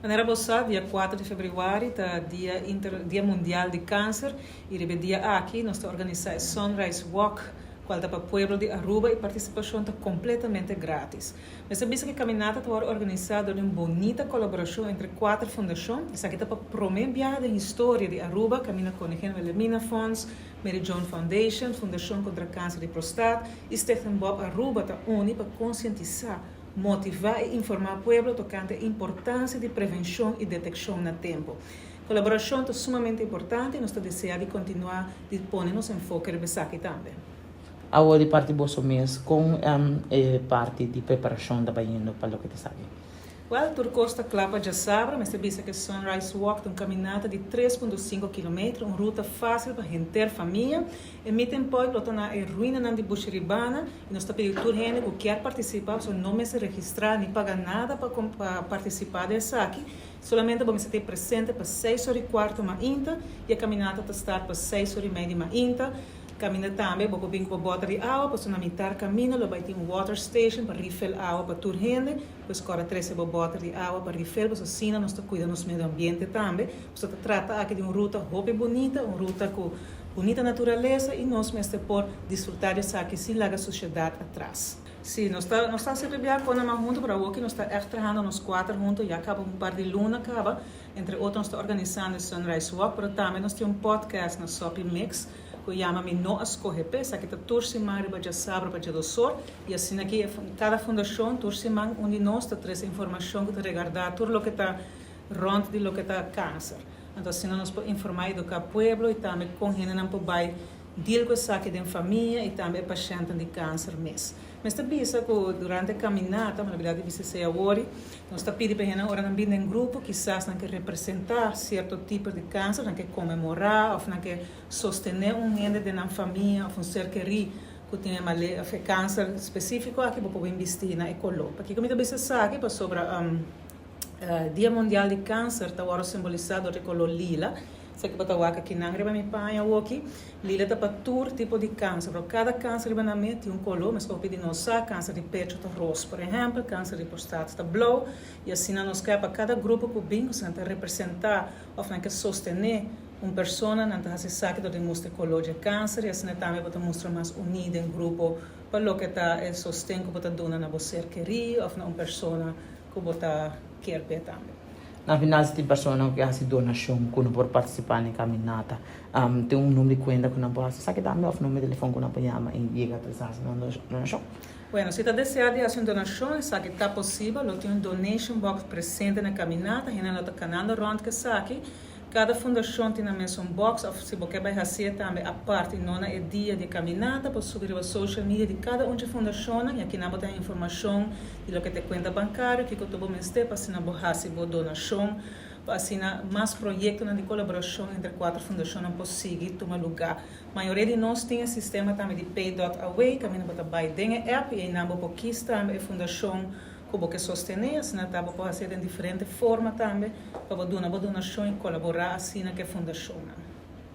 Manera bo sa, dia 4 di februari ta Dia Mundial di Cancer y riba e dia aki nos ta organisa e Sunrise Walk, cual ta pa pueblo di Aruba y participacion ta completamente gratis. Mester bisa cu e caminata ta worde organisa door di un bonita colaboracion entre cuater fundacion. Esaki ta pa prome biaha den historia di Aruba, caminda Koningin Wilhelmina Fonds, Mary Joan Foundation, Fundacion contra Cancer di Prostaat y Stichting Bob Aruba ta uni pa concientisa, Motivá i informá pueblo tokante e importansia di prevenshon i detekshon na tempu. Kolaborashon ta sumamente importante i nos ta deseá di kontinuá di pone nos enfoke riba esaki tambe. Awor di parti boso mes, kon e parti di preparashon ta bayendo pa loke ta esaki? Wèl, tur kos ta kla pa djasabra. Mester bisa ku e Sunrise Walk ta un kaminata di 3.5 kilometer, un ruta fásil pa henter famia. E meeting point lo ta na e ruinanan di Bushiribana y nos ta pidi tur hende cu kier participa pasobra no mester registra ni paga nada pa pa participa den esaki. Solamente bo mester ta presente pa seis ora y cuarto mainta y e caminata ta start pa seis ora y mei di mainta. Caminda tambe bo por bin cu bo bota di awa pasobra na mitar camino lo bay tin un water station pa refill awa pa tur hende. Pues cora trece bo bota di awa pa refill pasobra asina nos ta cuida nos medio ambiente tambe. Pasobra ta trata aki di un ruta hopi bunita, un ruta cu Bunita naturalesa y nos mester por disfruta di esaki sin laga suciedad atras. Si, nos ta nos ta haci biaha con nan hunto, pero awoki nos ta echt trahando nos cuater hunto, ya caba un par di luna caba. Entre otro nos ta organisando e Sunrise Walk, pero tambe nos tin un podcast na Soppy Mix cu yama Mi No A Scoge P'e. Esaki ta tur siman riba djasabra pa djadosor y asina aki cada fundacion tur siman un di nos ta trece informacion cu ta regarda tur loke ta rond di loke ta cancer. Anto asina nos por informá i eduká pueblo i tambe kon hendenan por bai deal ku esaki den famia i tambe e pashèntnan di kanser mes. Mester bisa ku durante e kaminata, mi lo di bisa esei awor, nos ta pidi pa hendenan ora nan bin den grupo kisas nan ke representá sierto tipo di kanser, nan ke konmemorá òf nan ke sostené un hende den nan famia òf un ser kerí ku tin e male òf e kanser spesífiko aki bo por bin bistí na e koló. Pakiko mi ta bisa esaki? Pasobra. Dia Mundial di Kanser ta wòrdu simbolisá dor di koló lila. Esaki bo ta wak akinan riba mi paña awoki. Lila ta pa tur tipo di kanser, pero kada kanser riba nan mes tin un koló. Mes hopi di nos sa, kanser di pecho ta ros, por ehèmpel, kanser di prostat ta blou. I asina nos ke pa kada grupo ku bin, ku nan ta representá òf nan ke sostené un persona, nan ta hasi esaki dor di mustra e koló dje kanser i asina tambe bo ta mustra mas uní den grupo pa loke ta e sosten ku bo ta duna na bo ser kerí òf na un persona ku bo ta kier p'e tambe. Na final si tin personanan ku ke hasi donashon ku no por partisipá na e kaminata, tin un number di kuenta ku nan por hasi esaki tambe òf number di telefòn ku nan por yama i yega ta hasi nan donashon? Bueno, si ta deseá di hasi un donashon esaki ta posibel, lo tin un donation box presente na e kaminata, hendenan lo ta kanando rònt ku esaki. Kada fundashon tin nan mes un box of si bo ke bai hasié tambe apart i no na e dia di e kaminata por subi riba social media di kada un dje fundashonnan i akinan bo ta haña informashon di loke ta e kuenta bankario, kiko tur bo mester pa asina bo hasi bo donashon pa asina mas proyektonan di kolaborashon entre kuater fundashonnan por sigui tuma lugá. Mayoria di nos tin e sistema tambe di pay dot away kaminda bo ta bai den e app i einan bo por kis tambe e fundashon ku bo ke sostené, asina ta bo por hasié den diferente forma tambe pa bo duna bo donashon i kolaborá asina ku e fundashonnan.